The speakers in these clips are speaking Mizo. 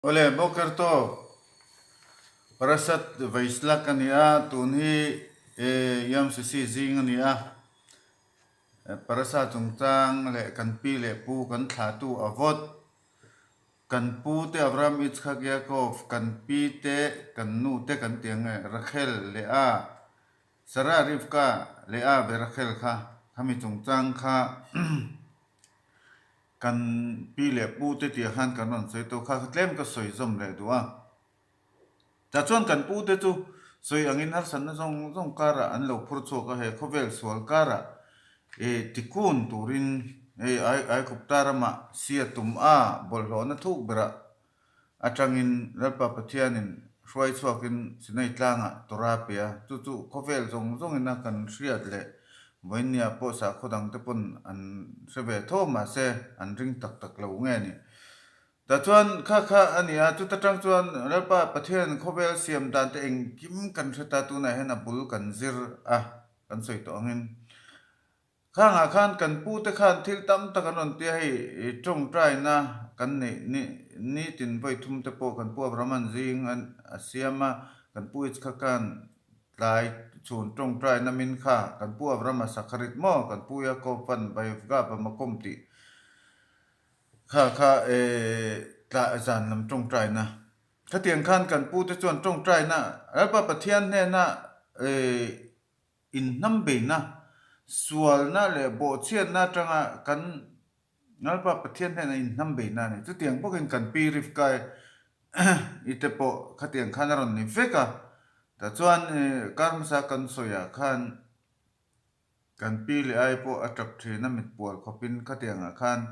Awle, Boker Tov, Parashat Vaishlak a ni a, tun hi Yom Shishi zing a ni a, Parasha chungchang leh kan pi leh pu kan thlahtu a vawt, kan pu te Avraham, Yitzhak, Yaakov, kan pi te, kan nu te kan ti ang e, Rachel, Leah, Sarah, Rivka, Leah ve Rachel kha, khami chungchang kha Kan pi leh pu te tih ah khan kan rawn sawi tawh kha, tlem ka sawi zawm leh duh a. Tah chuan kan pu te chu sawi angin harsatna zawng zawng karah an lo phur chhuak a, he khawvel sual karah eh tikun turin hei Aikupta ramah sia tum a bawlhhlawhna thuk berah Atangin Lalpa Pathianin hruai chhuakin Sinai tlangah Torah a pe a, chu chu khawvel zawng zawngina kan hriat leh vawiinniah pawh sakhaw dangte pawn an hre ve tho mahse an ring tak tak lo nge ni. Tah chuan kha kha a ni a, chuta tang chuan Lalpa Pathianin khawvel siam dan te engkim kan hre ta, tunah hian a bul kan zir a, kan sawi tawh angin. Khangah khan kan pute khan thil tam tak an rawn ti a, hei tawngtaina kan neih ni nitin vawi thum te pawh kan pu Abraham-a'n zing a siam a, kan pu Yitzhak-a'n tlai chhun tawngtaina min kha kan pu Abraham-a sakharit maw kan pu Yaakov-a'n Vayivga Bamakom tih kha kha tla zan lam tawngtaina. Khatiang khan kan pute chuan tawngtaina Lalpa Pathian hnena Inhnambeihna, sualna leh bawhchhiatna atanga kan Lalpa Pathian hnenah inhnambeihna a ni. Chutiang bawkin kan pi Rivka i te pawh khatiang khan a rawn ni vek a. Tah chuan kar hmasa kan sawiah khan kan pi leh ai pawh a tap thin a mitpual khawpin khatiangah khan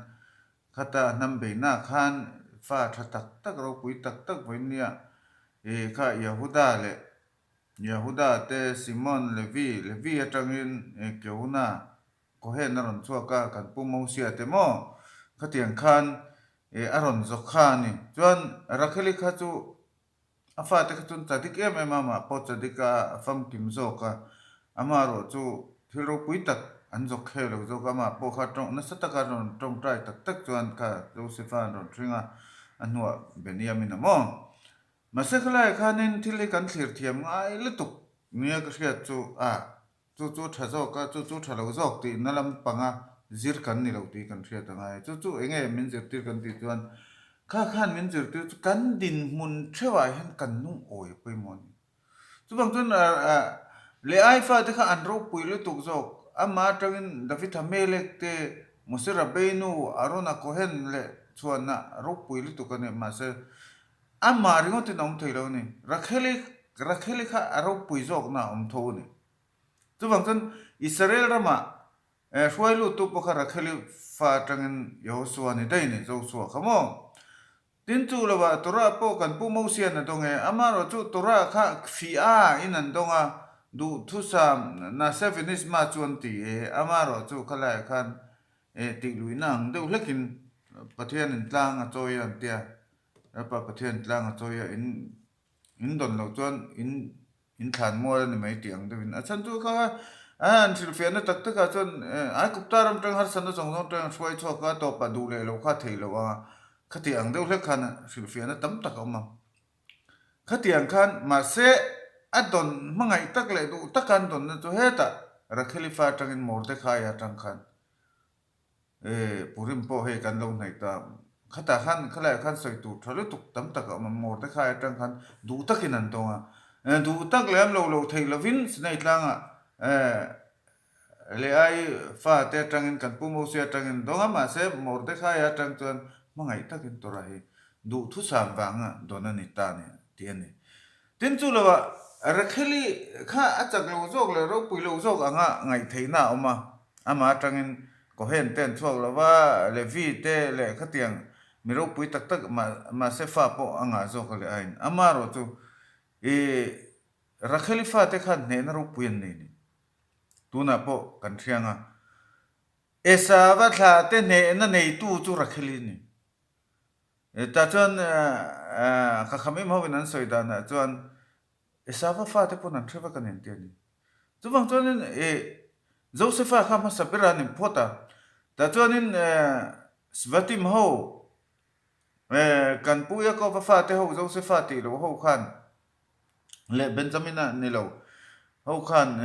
khata hnambeihnaah khan fa tha tak tak ropui tak tak vawinia kha Yehuda leh Yehuda te, Simon, Levi, Levi atangin Kehuna, Kohen a rawn chhuak a, kan pu Mosia te maw? Khatiang khan a rawn zawk kha a ni. Chuan Racheli kha chu a fate kha chuan chadik em em a, amah pawh chadik a, a famkim zawk a, amaherawh chu thil ropui tak an zawk khe lo zawk a, amah pawh kha tawng nasa taka rawn tawngtai tak tak chuan kha Josepha an rawn hring a, a hnuah Beniamin a maw? Mahse khalaiah khanin thil hi kan thlir thiam ngai lutuk nia ka hriat chu a, chu chu tha zawk a, chu chu tha lo zawk tihna lampanga zir kan ni lo tih kan hriat a ngai. Chu chu eng nge min zirtir kan tih chuan kha khan min zirtir chu kan dinhmun theuhah hian kan lungawi pawimawh a ni. Chuvang chuan leh ai fate kha an ropui lutuk zawk. Amah atangin David Hamelek te, Mose Rabbeinu, Arona Cohen leh chhuanna ropui lutuk a ni. Mahse Amah ringawtin a awm thei lo a ni. Rakheli Rakheli kha a ropui zawkna a awm tho a ni. Chuvang chuan Israel ramah hruai luttu pawh kha Rakheli fa atangin Yehosua ni daih a ni, Joshua kha maw? Tin chu lovah Torah pawh kan pu Mosian a dawng e. Amaherawh chu Torah kha Kfia in an dawng a, duhthusam Nase Venisma chu an ti e. Amaherawh chu khalaiah khan tihluihna ang deuh hlekin Pathianin tlang a chawi a an ti a. Lalpa Pathian tlang a chawi a, in in dawn loh chuan in in thlan mual a ni mai tih ang deuhin. A chhan chu kha an hrilhfiahna tak takah chuan Aikupta ram tang harsatna zawng zawng tang hruai chhuak a tawpah duh leh loh kha a thei loh a, khati ang deuh hlek khan hrilhfiahna tam tak a awm a. Khatiang khan mahse a dawn hmangaih tak leh duh taka an dawnna chu hetah Rakheli fa atangin Mordecai atang khan E, Purim pawh hei kan lo hnaih ta. Khatah khan khalaiah khan sawi tur tha lutuk tam tak a awm a, Mordecai atang khan duh takin an tawng a. E, duh tak leh am lo lo theih lovin Sinai tlangah e, Leai fate atangin kan pu Moses atangin an dawng a, mahse Mordecai atang chuan hmangaih takin Torah hi duhthusam vanga dawn a ni ta a ni tih a ni. Tin chu lovah Rakheli kha a chak lo zawk leh ropui lo zawk anga ngaihtheihna a awm a, amah atangin Cohen te an chhuak lo va, Levi te leh khatiang mi ropui tak tak mahse fa pawh a ngah zawk a leh ain. Amaherawh chu i Rakheli fate khan hnehna ropui an nei ni. Tunah pawh kan hriang a, Esava thlah te hnehna neitu chu Rakheli a ni. Tah chuan ka kham em ho in an sawi danah chuan Esava fate pawn an hre vek a ni an ti a ni. Chuvang chuanin Josefa kha hmasa ber a ni phawt a, tah chuanin Svatim ho Kan pu Jakob-a fate ho Josefa tih loh ho khan leh Benjamina ni lo ho khan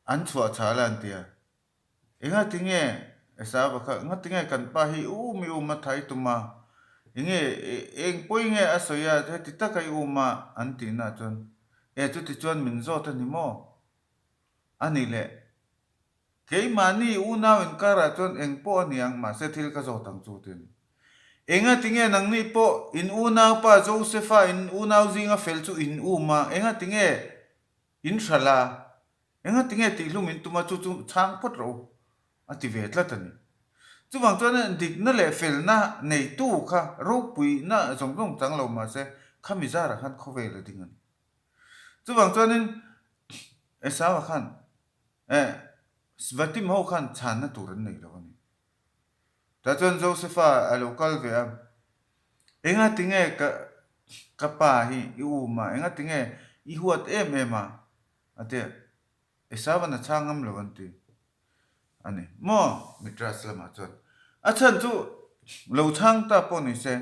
an chhuah chhal a an ti a. Engati nge Esauva kha, engati nge kan pa hi i um i um a thai tum a, enge eng pawi nge a sawi a heti taka i um a an tihna chuan e chuti chuan min zawt a ni maw? A ni leh. Keimahni unau inkarah chuan eng pawh a ni ang, mahse thil ka zawt ang chu ti a ni. Engati nge nangni pawh in unaupa Josefa in unau zinga fel chu in um a, engati nge in hralh a? Engati nge tihhlum in tum a chu chu chhang phawt rawh u a ti ve tlat a ni. Chuvang chuan dikna leh felna neitu kha ropuina zawng zawng chang lo mahse khami zarah khan khawvel a ding a ni. Chuvang chuanin Esau-a khan eh Svatim ho khan chhanna tur an nei lo a ni. Tah chuan Josefa a lo kal ve a, Engati nge ka ka pa hi i um a, engati nge i huat em em a? A ti a, Esauan a chhang ngam lo an ti a ni maw? Midrash lamah chuan a chhan chu lo chhang ta pawh ni se,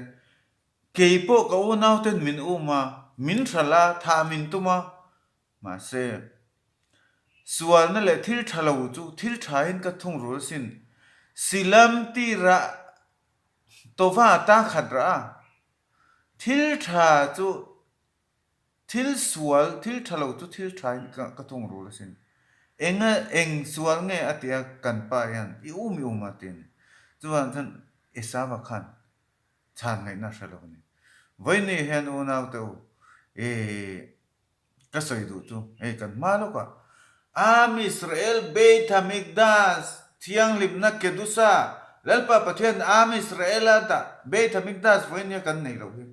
kei pawh ka unauten min um a, min hralh a, thah min tum a, mahse sualna leh thil tha lo chu thil thain ka thungrul asin, silam tirah tova ta khat rah a, thil tha chu Thil sual, thil tha lo chu thil tha in ka thung rul asin. Eng a, eng sual nge a ti a kan pa hian i um i um a ti a ni. Chuvang chuan Esava khan chhan ngaihna a hre lo a ni. Vawiini hian unaute u, i ka sawi duh chu hei kan hma lawkah Am Israel Beit Hamikdash thianghlimna Kedusa Lalpa Pathian Am Israel-a dah Beit Hamikdash vawiini a kan nei loh hi.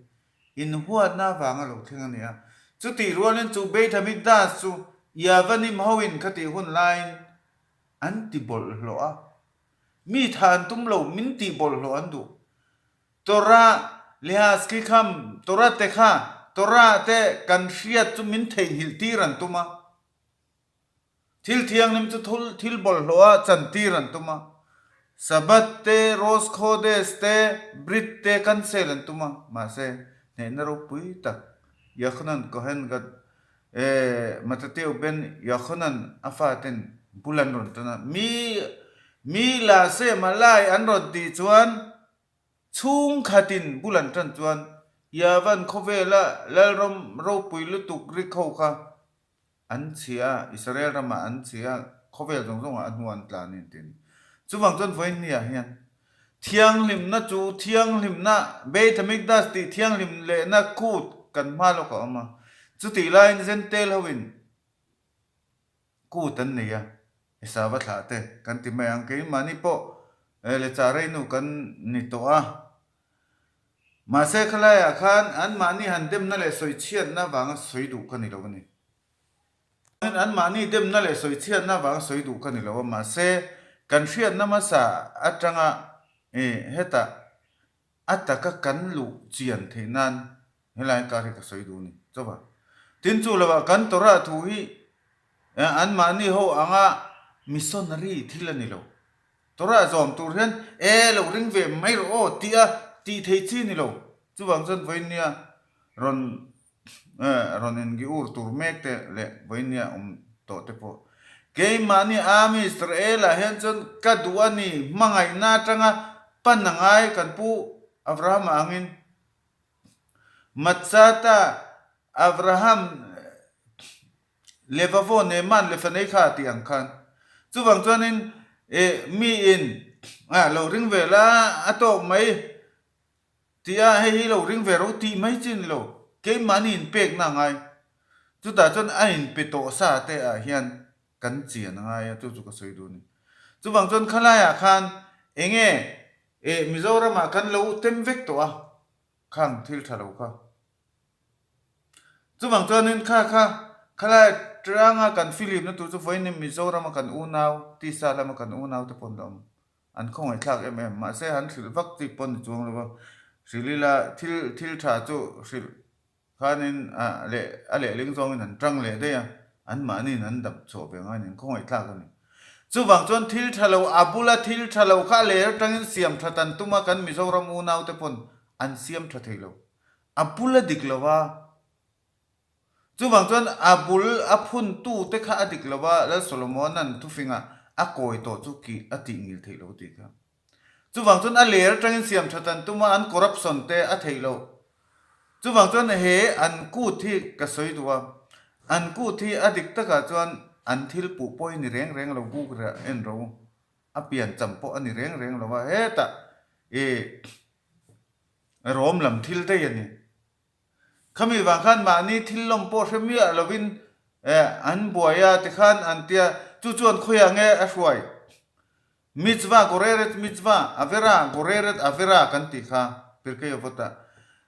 Inhuatna avanga lo thleng a ni a. Chutih rualin chu Beit Hamikdash chu Yavanim hoin khatih hun laiin an ti bawlhhlawh a. Mi tha an tum lo, min tih bawlhhlawh an duh. Torah, Lehaskikham, Torah te kha, Torah te kan hriat chu min theihnghilh tir an tum a. Thil thianghlim chu thil bawlhhlawh a chantir an tum a, Sabbath te, Rosh Chodesh te, Brit te cancel an tum a, mahse hnehna ropui tak Yochanan Cohen Gad eh Matateu ben Yochanan a faten bul an rawn tan a, mi mi la se malai an rawn tih chuan chhungkhatin bul an tan chuan Yavan khawvela Lalram ropui lutuk rik ho kha An chhia a, Israel ramah an chhia a, khawvel zawng zawngah a hnu an tla a ni an ti a ni. Chuvang chuan vawiin hniah hian thianghlimna chu thianghlimna Beit Hamikdash tih thianghlim lehna kut kan hma lawk a awm a, chutih laiin Jentail hoin kut an nei a, Esava thlah te kan ti mai ang, keimahni pawh lechah reinu kan ni tawh a, mahse khalaiah khan anmahni han demna leh sawichhiatna vanga sawi duh ka ni lo a ni. Anmahni demna leh sawichhiatna vanga sawi duh ka ni lo a, mahse kan hriatna hmasa atanga hetah a taka kan luh chian theih nan helai kar hi ka sawi duh a ni. Chauha tin chu lovah kan Torah thu hi anmahni ho anga missionary thil a ni lo. Torah zawm tur hian e lo ring ve mai rawh aw tih a tih thei chi ni lo. Chuvang chuan vawinia rawn rawn ingi ur tur mek te leh vawinia awm tawh te pawh keimahni Am Israel ah hian chuan ka duh a ni hmangaihna atanga pan a ngai kan pu Abraham-a angin Matsata Abraham Levavo Neman le fanei kha tih ang khan. Chuvang chuanin eh miin ah lo ring ve la a tawk mai tih a hei hi lo ring ve ro tih mai chi ni lo keimahni inpekna a ngai. Chutah chuan a inpe tawh sa te ah hian kan chian a ngai a chu chu ka sawi duh a ni. Chuvang chuan khalaiah khan enge eh Mizoramah kan lo tem vek tawh a khang thil tha lo kha. Chuvang chuanin kha kha khalai tlanga kan filimna tur chu vawiin Mizorama kan unau, tisa lama kan unau te pawh an la awm. An khawngaihthlak em em. Mahse han hrilh vak chi pawh ni chuang lo va, hrilh ila thil thil tha chu hrilh khanin ah leh a lehling zawngin an tang leh daih a, anmahniin an dap chhuah ve ngai a ni, an khawngaihthlak a ni. Chuvang chuan thil tha lo, a bula thil tha lo kha a ler atangin siam that an tum a, kan Mizoram unau te pawn. An siam tha thei lo. A bul a dik lo a. Chuvang chuan a bul a phuntu te kha a dik lo a, Lal Solomona'n thufingah a kawi tawh chu kih a tih ngil theih lo tih kha. Chuvang chuan a ler atangin siam that an tum a, an corruption te a theih loh. Chuvang chuan he an kut hi ka sawi duh a, an kut hi a dik takah chuan an thil puh pawh hi ni reng reng lo Google ah en ro a pian cham pawh a ni reng reng lo a, hetah ih rawm lam thil daih a ni. Khami vang khan mahni thil lawm pawh hre miah lovin eh an buai a tikhan an tia chu chuan khawiah nge a hruai? Mitzvah goreret mitzvah avera goreret avera kan tih kha Pirkei Avot ah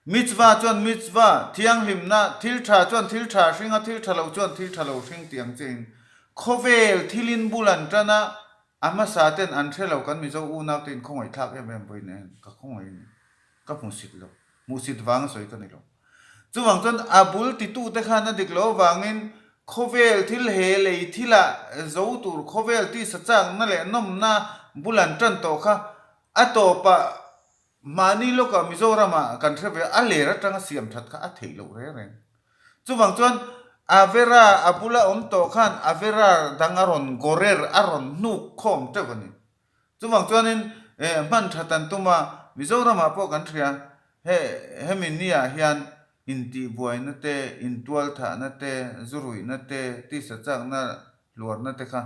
Mitzvah chuan mitzvah thianghlimna thil tha chuan thil tha hring a thil tha lo chuan thil tha lo hring tih ang chiahin khawvel thilin bul an tan a a hmasa ten an hre lo kan Mizo unau te in khawngaihthlak em em vawiin en ka khawngaih a ni ka hmusit lo. Hmuhsit vang a sawi ka ni lo. Chuvang chuan a bul titute khan a dik lo avangin khawvel thil he lei thilah zo tur khawvel tisa chakna leh nawmna bul an tan tawh kha a tawpah mahni lawkah Mizoramah kan hre ve a ler atanga siam that kha a theih loh reng reng. Chuvang chuan Avera a bula awm tawh khan Avera dang a rawn gorer a rawn hnuk khawm teuh a ni. Chuvang chuanin hman that an tum a, Mizoramah pawh kan hria, he hemi niah hian intihbuaina te, intualthahna te, zuruihna te, tisa chakna hluarna te kha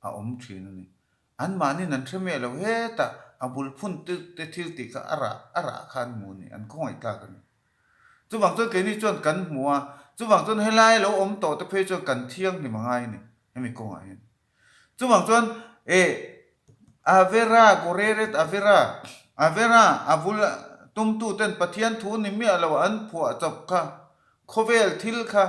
a awm thin a ni. Anmahniin an hre miah lo hetah a bul phun te thil tih kha a rah a rah kha an hmu a ni, an khawngaih tlak a ni. Chuvang chuan keini chuan kan hmu a, chuvang chuan helai lo awm tawh te phei chuan kan thianghlim a ngai a ni hemi kawngah hian. Chuvang chuan e Avera Goreret Avera Avera a bul tumtu ten Pathian thu ni miah lo an phuah chawp kha khawvel thil kha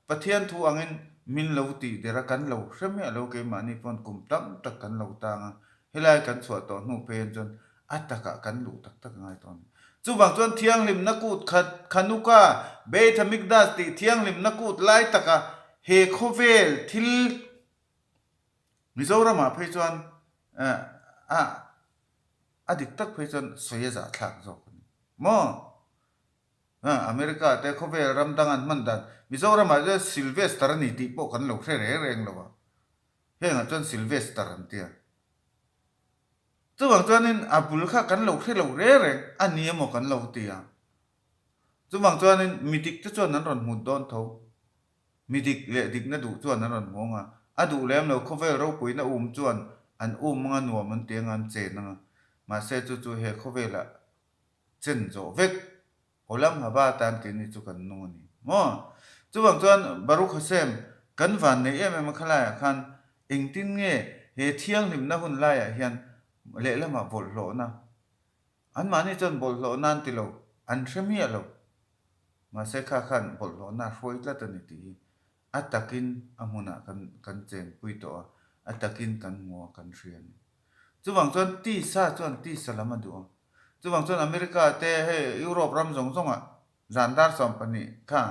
Pathian thu angin min lo tih der a kan lo hre miah lo keimahni pawn kum tam tak kan lo tang a helai kan chhuah tawh hnu phei hian chuan a takah kan luh tak tak a ngai tawh a ni. Chuvang chuan thianghlimna kut khat Khanuka Beit HaMikdash tih thianghlimna kut lai taka he khawvel thil Mizoramah phei chuan a a dik tak phei chuan sawi a zahthlak zawk a ni maw? America te khawvel ram dang an hman dan Mizoramah chuan Sylvester a ni tih pawh kan lo hre reng reng lo a, hengah chuan Sylvester an ti a. Chuvang chuanin a bul kha kan lo hre lo reng reng a ni emaw kan lo ti a. Chuvang chuanin mi dik te chuan an rawn hmut dawn tho. Mi dik leh dikna duh chuan an rawn hmuang a, a duh lem lo khawvel ropuina um chuan an um anga nuam an ti anga an chen anga. Mahse chu chu he khawvelah chen zawh vek Olam Haba atan keini chu kan nung a ni maw? Chuvang chuan Baruch Hashem kan van nei em em a khalaiah khan engtin nge he thianghlimna hun laiah hian lehlamah bawlhhlawhna Anmahni chuan bawlhhlawh nan ti lo, an hre miah lo. Mahse kha khan bawlhhlawhna a hruai tlat a ni tih hi a takin a hmunah kan kan chenpui tawh a, a takin kan hmu a, kan hria a ni. Chuvang chuan tisa chuan tisa lam a duh a. Chuvang chuan America te hei Europe ram zawng zawngah zan dar 12 kha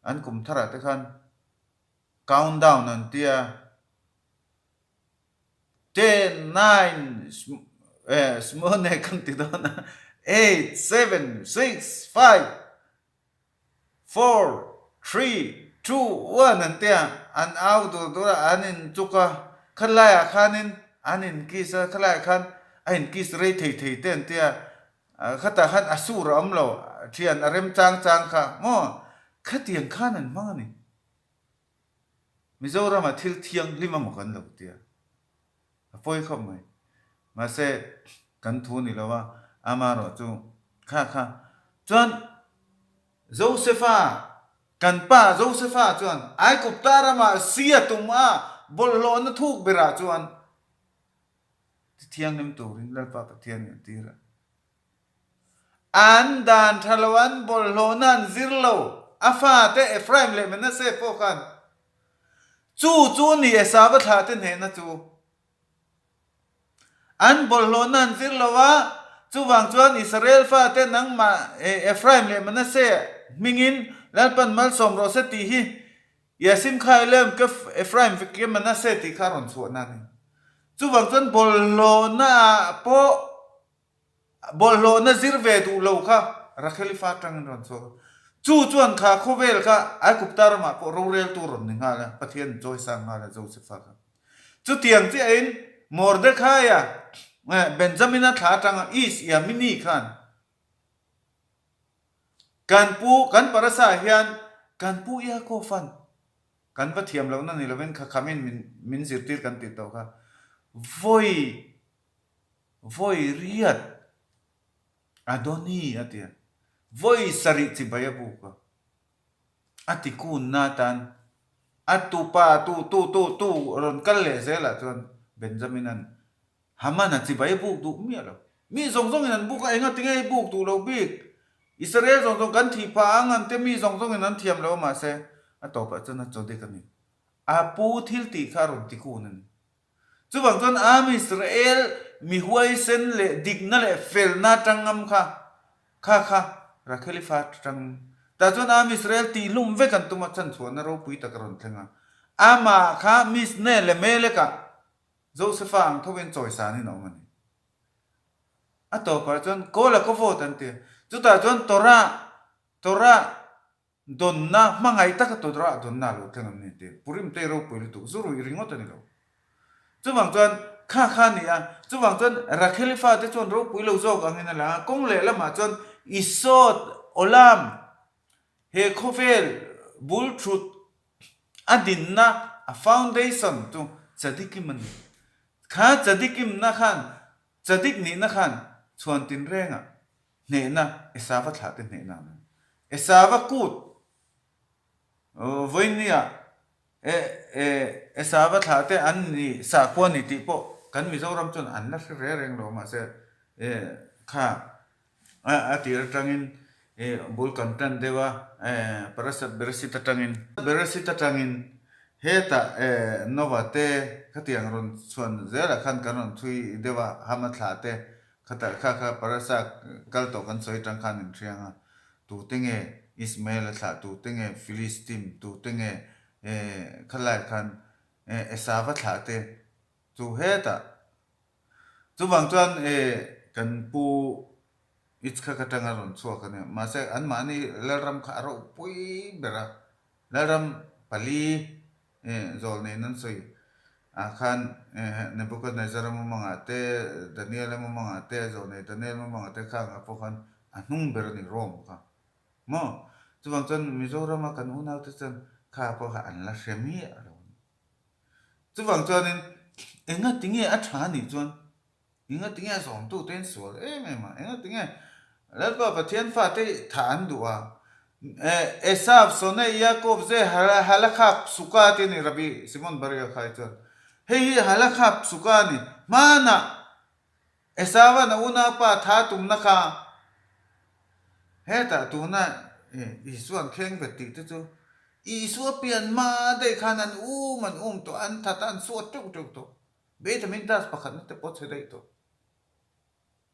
an kum tharah te khan countdown an tia. Ten, nine, smone kan ti dawn a, eight, seven, six, five, four, three, two, one an ti a, an au dur dur a, an in chuk a, khalaiah khanin an in kiss a, khalaiah khan a in kiss rei thei thei te an ti a, khatah khan a sur a awm lo, thian a rem chang chang kha maw, khatiang khan an hmang a ni. Mizoramah thil thianghlim emaw kan lo tia. A pawi khawp mai. Mahse, kan thu ni lo a, amaherawh chu kha kha. Chuan Josefa, kan pa Josefa chuan Aigupta ramah si a tum a, bawlhhlawhna thuk berah chuan ti thianghlim turin Lalpa Pathian in a tir a. An dan tha lo, an bawlhhlawhna an zir lo. A fate Ephraim leh Manasseh pawh khan chu chu ni Esau-a thlahte hnehna chu an bawlhhlawhna an zir lo a, chuvang chuan Israel fate nangmah Ephraim leh Manasseh hmingin Lalpan malsawm rawh se tih hi Yasim kha Elem ke Ephraim ke Manasseh tih kha a rawn chhuahna a ni. Chuvang chuan bawlhhlawhnaah pawh Bawlhhlawhna zir ve duh lo kha. Racheli fa atangin rawn chhuak a. Chu chuan kha khawvel kha Aigupta ramah pawh roreltu rawn ni nghal a, Pathian chawi sang nghal a Josefa kha. Chutiang chiahin Mordekhaia, Benjamina thla atanga Is Yamini khan kan pu, kan parasa hian kan pu Iakova'n kan va thiam lohna ni lovin kha khamin min min zirtir kan tih tawh kha vawi vawi riat Adoni a ti a, vawi sarih chibai a buk a, a ti kunna atan a tupa tu tu tu tu rawn kal leh zelah chuan Benjamin-a'n Haman-a chibai a buk duh miah lo. Mi zawng zawngin an buk a, enga tinge i buk duh lo bik? Israel zawng zawng kan thih phah ang an te mi zawng zawngin an thiam lo a mahse a tawpah chuan a chaw dik a ni. A pu thil tih kha a rawn ti kun a ni. Chuvang chuan Am Israel mi huaisen leh dikna leh felna atang ngam kha kha kha Racheli fa atang tah chuan Am Israel tihhlum vek an tum a chanchhuahna ropui tak a rawn thleng a. Amah kha Misne leh Melekah Josefa ang thovin chawisanin a awm a ni. A tawpah chuan Kawl a kaw vote an ti a. Chutah chuan Torah Torah dawnna hmangaih taka Torah dawnna a lo thleng an ni ti. Purim te ropui lutuk zu ruih ringawt a ni lo. Chuvang chuan kha kha a ni a. Chuvang chuan Racheli fate chuan ropui lo zawk angin a lang a. Kawng lehlamah chuan Isod Olam he khawvel bul thut A dinna, a foundation, chu Tzadikim a ni. Kha Tzadikimna khan, Tzadik nihna khan chhuan tinrengah hnehna, Esava thlahte hnehna a ni. Esava kut, vawinia Esava thlahte an ni sakhua ni tih pawh kan Mizoram chuan an la hre reng reng lo mahse kha A tir atangin bul kan tan deuh a, Parasat Beresit atangin. Beresit atangin hetah Nova te khatiang rawn chhuan zelah khan kan rawn thui deuh a, Hama thlah te khatah kha kha Parasa kal tawh kan sawi atang khan in hriang a, tute nge Ismael a thlah, tute nge Filistim, tute nge khalai khan Esava thlah te chu hetah Chuvang chuan e kan pu Yitzhak atanga rawn chhuak a nia. Mahse anmahni Lalram kha a ropui ber a, Lalram pali e zawl neiin an sawi ah khan e Nebuchadnezzar-a mumangah te, Daniel-a mumangah te, zawl nei Daniel mumangah te khangah pawh khan a hnung ber a ni Rome kha. Maw? Chuvang chuan Mizorama kan unaute chuan kha pawh kha an la hre miah lo a ni. Chuvang chuanin enga tinge a tha nih chuan enga tinge a zawmtu te in sual em em a, enga tinge Lalpa Pathian fate thah an duh a, Esav, Sone, Yaakov, ze Halakha Psuka te ni Rabbi Simon Bar Yochai chuan hei hi Halakha Psuka a ni, hmanah Esavan a unaupa tha tumna kha hetah tuna Isua'n thleng vet tih te chu Isua pian hma daih khan an um an um tawh, an that a, an suat teuh teuh tawh. Beit Hamikdash pakhatna te pawh chhe daih tawh.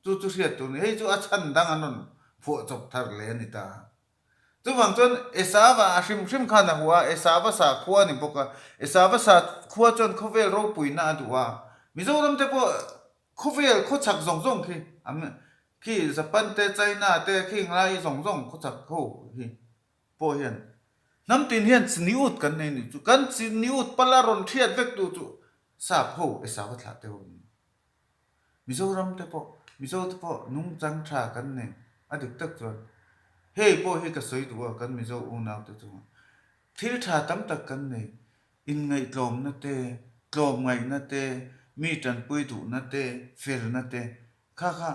Chu chu hriat tur ni. Hei chu a chhan dang an rawn phuah chawp thar leh a ni ta. Chuvang chuan Esava a hrim hrim khan a hua a, Esava sakhua a ni bawk a. Esava sakhua chuan khawvel ropuina a duh a. Mizoram te pawh khawvel khawchhak zawng zawng khi, khi Japan te, China te, khi nglai zawng zawng khawchhak ho hi pawh hian hnam tin hian chiniut kan nei nih chu. Kan chiniut pala rawn hriat vek tu chu sap ho Esava thlah te ho a ni. Mizoram te pawh, Mizo te pawh nungchang tha kan nei a dik tak chuan hei pawh hi ka sawi duh a kan Mizo unau te chungah thil tha tam tak kan nei, inngaihtlawmna te, tlawmngaihna te, mi tanpui duhna te, felna te kha kha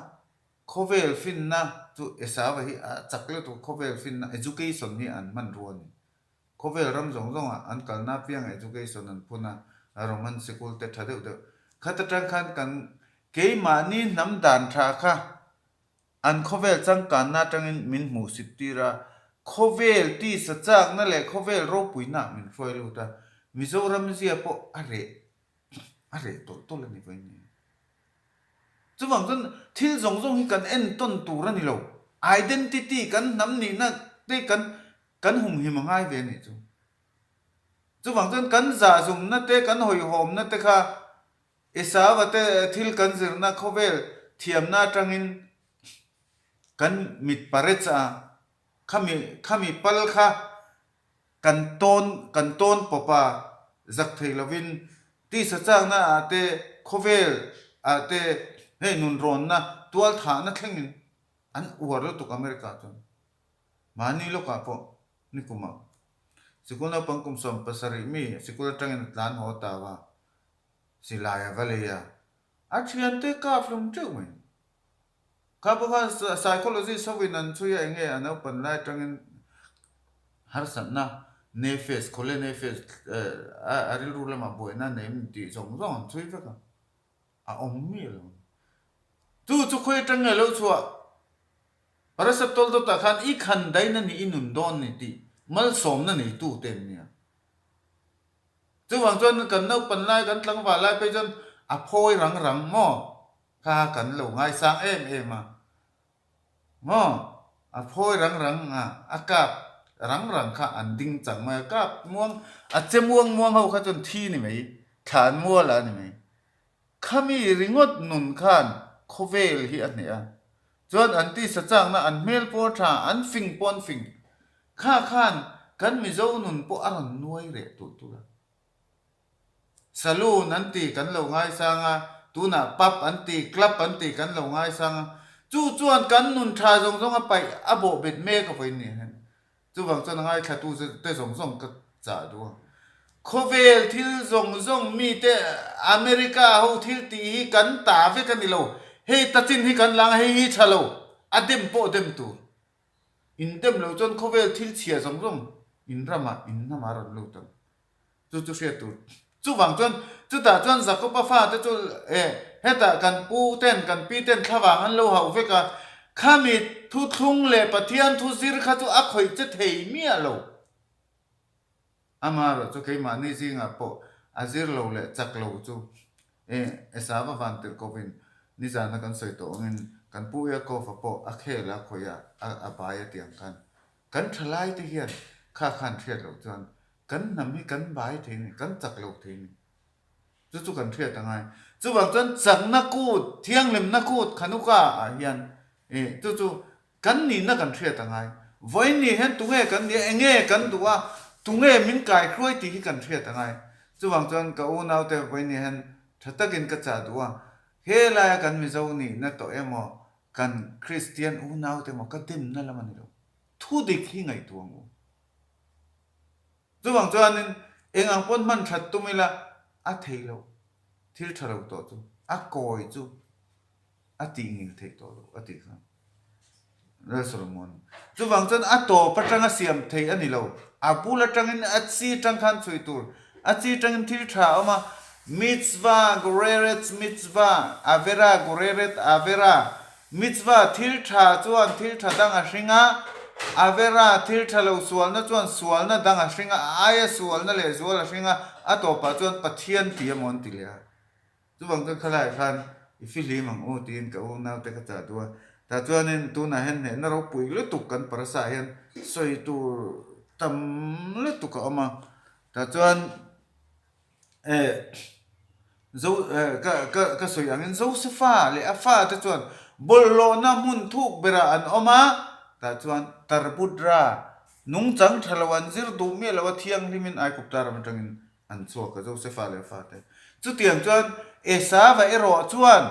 khawvel finna chu Esava hi a chak lutuk khawvel finna education hi an hmanrua a ni. Khawvel ram zawng zawngah an kalna apiangah education an phun a, Roman sikul te tha deuh deuh. Khat atang khan kan keimahni hnam dan tha kha an khawvel changkanna atangin min hmuh sip tir a, khawvel tisa chakna leh khawvel ropuina min hruai lut a, Mizoram zia pawh a reh a reh tawlh tawlh a ni vawiin ni. Chuvang chuan thil zawng zawng hi kan entawn tur a ni lo, identity kan hnam nihna te kan Kan humhim a ngai ve anih chu. Chuvang chuan kan zahzumna te, kan hawihhawmna te kha Esava te thil kan zirna khawvel thiamna atangin. Kan mit parets a, khami khami pal kha kan tawn kan tawn pawp a, zak thei lovin tisa chakna ah te khawvel ah te hei nunrawnna tualthahna thlengin an uar lutuk America chuan mahni lawkah pawh nikumah sikul naupang kum 70 mi sikul atangin a tlan haw ta va silai a va lei a, a thiante kap hlum teuh mai. Kha pawh khan psychologist hovin an chhui a enge a naupan lai atangin harsatna nefes khawle nefes a rilru lamah buaina nei em tih zawng zawng an chhui vek a, a awm miah lo. Chu chu khawi atang nge lo chhuah Parasat Toldot-ah khan i khan daina ni i nun dawn ni tih malsawmna neitu te an nia. Chuvang chuan kan naupan lai kan tlangval lai phei chuan a phawi rang rang maw? Kha kan lo ngaisang em em a, maw? A phawi rang rang a, a kap rang rang kha an ding chang mai a, kap muang, a che muang muang ho kha chuan thi ni mai, thlan mual a ni mai. Khami ringawt nun khan khawvel hi a hneh a, chuan an tisa chakna an hmel pawh a tha, an fing pawh an fing. Kha khan kan Mizo nun pawh a rawn nuai reh tulh tulh a. Saloon an ti kan lo ngaisang a, tunah pub an ti, club an ti kan lo ngaisang a, chu chuan kan nun tha zawng zawng a paih a bawh bet mek a vawiin nih hian. Chuvang chuan a ngaithlatu te zawng zawng ka chah duh a. Khawvel thil zawng zawng mite America ho thil tih hi kan ta vek a ni lo, hei tachin hi kan lang a, hei hi tha lo, a dem pawh dem tur. In dem lo chuan khawvel thil chhia zawng zawng in ramah in hnamah a rawn lut ang. Chu chu hriat tur. Chuvang chuan chutah chuan Jakoba fate chu eh hetah kan pu ten kan pi ten thlavang an lo hauh vek a, khami thuthlung leh Pathian thu zir kha chu a khawih che thei miah lo. Amaherawh chu keimahni zingah pawh a zir lo leh chak lo chu eh Esava van tirh kovin nizana kan sawi tawh angin kan pu Yaakova pawh a khel a khawih a a bai a tih ang khan kan thalai te hian kha khan hriat loh chuan Kan hnam hi kan bai thei ni, kan chak lo thei ni. Chu chu kan hriat a ngai. Chuvang chuan chakna kut, thianghlimna kut Khanuka ah hian ih chu chu kan nihna kan hriat a ngai. Vawiin ni hian tunge kan nih a, enge kan duh a, tunge min kaihruai tih hi kan hriat a ngai. Chuvang chuan ka unaute vawiin ni hian tha takin ka chah duh a, helaia kan Mizo nihna tawh emaw, kan Kristian unaute emaw ka demna lam a ni lo. Thudik hi ngaihtuah ang u. Chuvang chuanin eng ang pawn hman that tum ila a thei loh, thil tha lo tawh chu a kawi chu a tih ngil theih tawh loh a tih kha Lal Solomon. Chuvang chuan a tawp atanga siam thei a ni lo, a bul atangin a chi tang khan chhui tur, a chi tangin thil tha a awm a, mitzvah goreret mitzvah, avera goreret avera, Mitzvah thil tha chuan thil tha dang a hring a, Avera thil tha lo sualna chuan sualna dang a hring a, a aia sualna leh zual a hring a, a tawpah chuan Pathian tih emaw an ti leh a. Chuvang chuan khalaiah khan i fihlim ang u tiin ka u naute ka chah duh a. Tah chuanin tunah hian hnehna ropui lutuk kan parasa ah hian sawi tur tam lutuk a awm a. Tah chuan. Eh, Zo, eh, ka, ka, ka sawi angin Josefa leh a fate chuan bawlhhlawhna hmun thuk berah an awm a, tah chuan Tarbudra nungchang tha lo an zir duh miah lo a, thianghlimin Aigupta ram atangin an chhuak a, Josefa leh a fate. Chutiang chuan Esava erawh chuan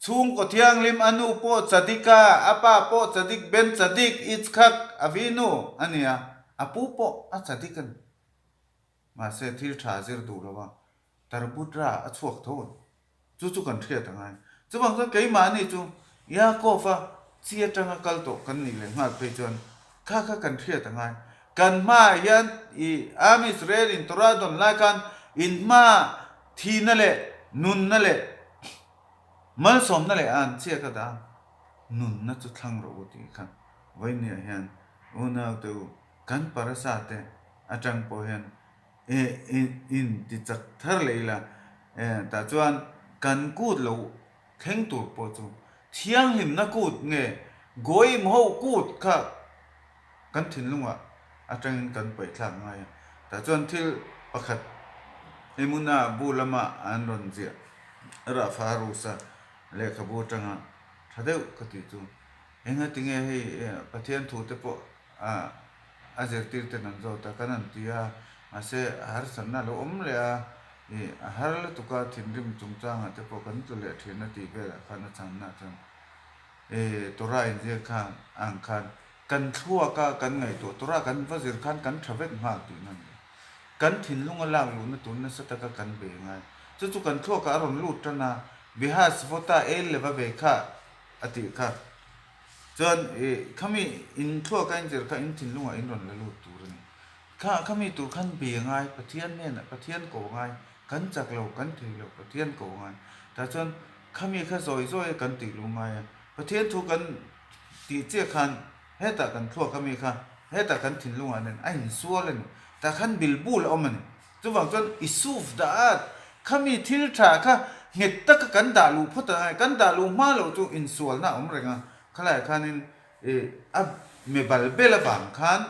chhungkaw thianghlim a nu pawh Chadika, a pa pawh Chadik Ben Chadik, Yitzchak Avinu a ni a, a pu pawh a Chadik a ni. Mahse, thil tha zir duh lo a, Tarbutra a chhuak tho a, chu chu kan hriat a ngai. Chuvang chuan keimahni chu Yaakov-a chi atanga kal tawh kan nih leh nghal phei chuan kha kha kan hriat a ngai. Kan hmaah hian i Am Israel in Torah dawn lai khan in hmaah thihna leh nunna leh malsawmna leh an chiah ka dah a, nunna chu thlang rawh u tih kha vawinia hian unaute u kan parasa te atang pawh hian in ti chak thar leh ila tah chuan kan kut lo thleng tur pawh chu thianghlimna kut nge Goim ho kut kha kan thinlungah atangin kan paih thlak ngai a tah chuan thil pakhat Emuna bu lama an rawn ziah Rafa Rusa lehkhabu atanga tha deuh ka tih chu. Engatinge hei Pathian thu te pawh a zirtir ten an zawt a, kan han ti a, mahse harsatna a lo awm leh a, ih a har lutuk a thinrim chungchangah te pawh kan tlu leh thin a tih velah khan a chhanna chuan ih Torah inzir khan ang khan kan thluak a kan ngaihtuah Torah kan va zir khan kan tha vek nghal tihna a ni. Kan thinlunga lak luhna tur nasa taka kan bei ngai. Chu chu kan thluakah a rawn lut tan a, Bihas vawta el leva ve kha a tih kha. Chuan ih khami in thluaka in zir kha in thinlungah in rawn la lut tur a ni. Kha khami tur khan be ngai, Pathian hnenah Pathian ko ngai, kan chak lo, kan thei lo, Pathian ko ngai. Tah chuan khami kha zawi zawi a kan tih luh ngai a, Pathian thu kan tih chiah khan hetah kan thluak ami kha hetah kan thinlungah nen a insual a ni. Tah khan bilbul a awm a ni. Chuvang chuan i suf dah a, khami thil tha kha nghet taka kan dah luh phawt a ngai, kan dah luh hma loh chu insualna a awm reng a, khalaiah khanin ih a mebal bel avang khan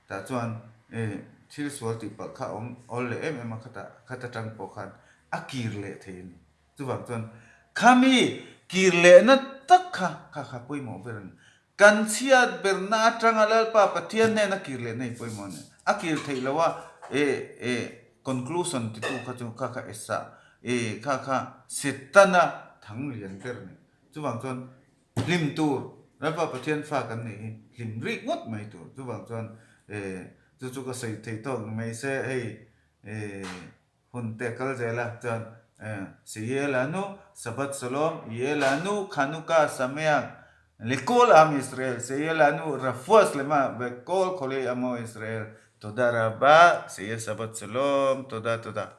tah chuan ih thil sual tih palh kha a awm awl leh em em a, khatah khat atang pawh khan a kir leh thei a ni. Chuvang chuan khami kir lehna tak kha kha kha pawimawh ber a ni. Kan chhiat berna atanga Lalpa Pathian hnena kir lehna hi pawimawh a ni. A kir theih loh a, e, e, conclusion titu kha chu kha kha esa, e, kha kha Setana thang lian ber a ni. Chuvang chuan hlim tur, Lalpa Pathian fa kan nih hi hlim rik ngawt mai tur. Chuvang chuan, e, chu chu ka sawi thei tawk ni mai se, hei, e, Hun te kal zel a, chuan Seyelanu, Sabbath Shalom, Yelanu, Chanukah Sameach, Lekol Am Israel, Seyelanu, Refuah Shlema, Vekol Kholei Amo Israel, Toda Rabba, Seye Sabbath Shalom, Toda Toda.